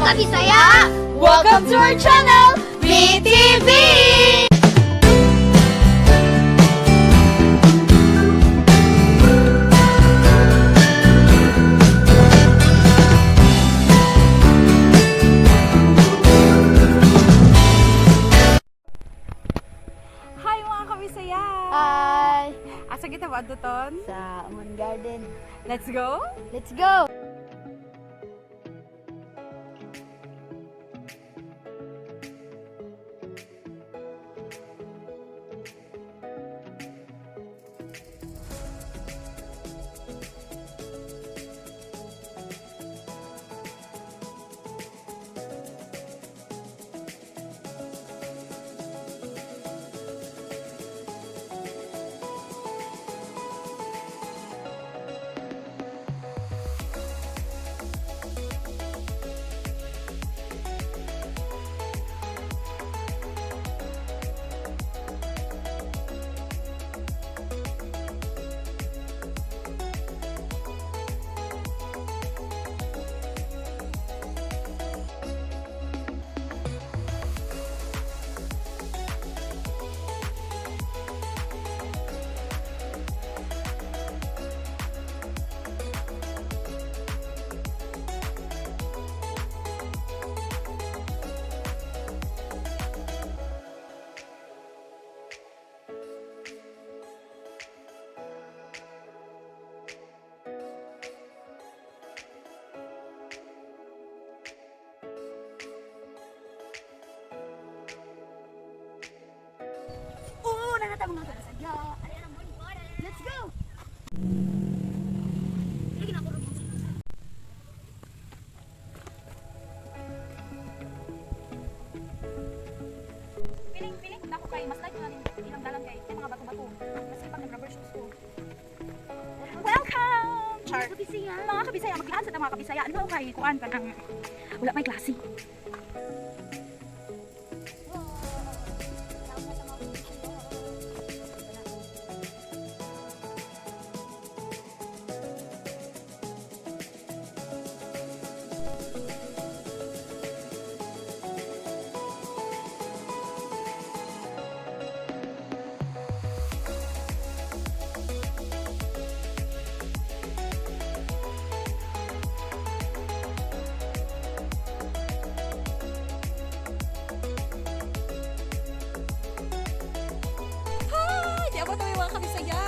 Kabisaya! Welcome to our channel, BTV! Hi, mga kabisaya! Hi! Asa kita ba ton? Sa Amon Garden. Let's go! Let's go! Oo, nanata mga kabisaya! Let's go! Piling, piling na ako kay mas like na ilang dalan kay kay mga bato-bato. Mas pag nag-rubber shoes ko. Welcome! Char. Kabisaya! Mga kabisaya, maglaan sa ta mga kabisaya. Ano kay kuan ka nang wala may klase. Hi! Di abot kami, mga kabisaya.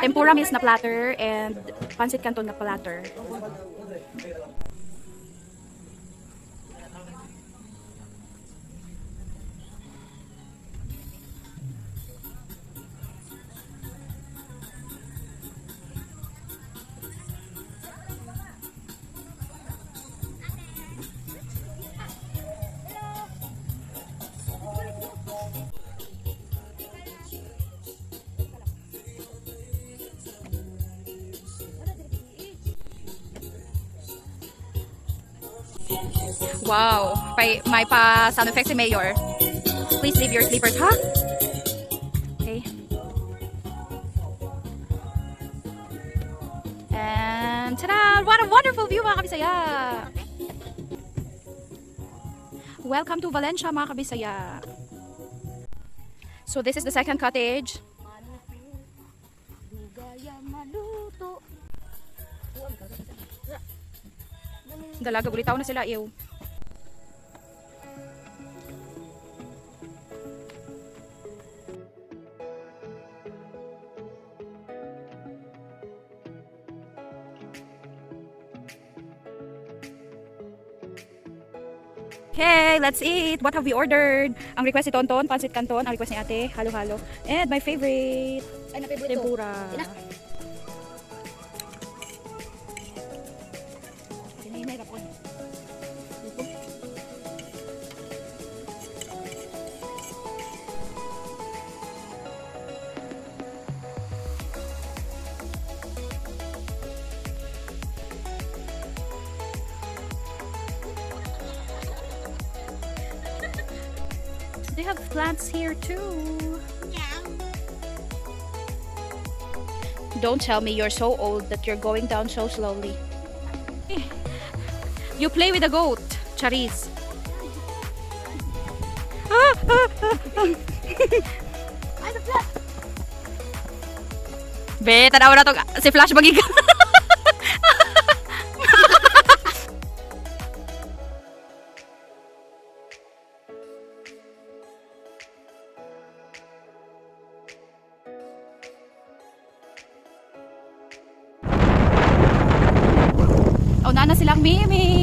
Tempura mix na platter and pancit canton na platter. Wow, may pa sound effects si Mayor. Please leave your slippers, ha? Okay. And ta-da! What a wonderful view, mga kabisaya! Welcome to Valencia, mga kabisaya. So this is the second cottage. Gaya maluto. Dalaga, bulitaw na sila, ew. Okay, let's eat. What have we ordered? Ang request ni Tonton, pancit canton. Ang request ni Ate, halo-halo. And my favorite, Ay, na favorite ko. tempura. Ina. Hinay rapon. They have plants here too. Don't tell me you're so old that you're going down so slowly. You play with a goat, Charis. Ay, the flash! Be, tanaw na to. Si Flash magiga. Oh, nana silang Mimi.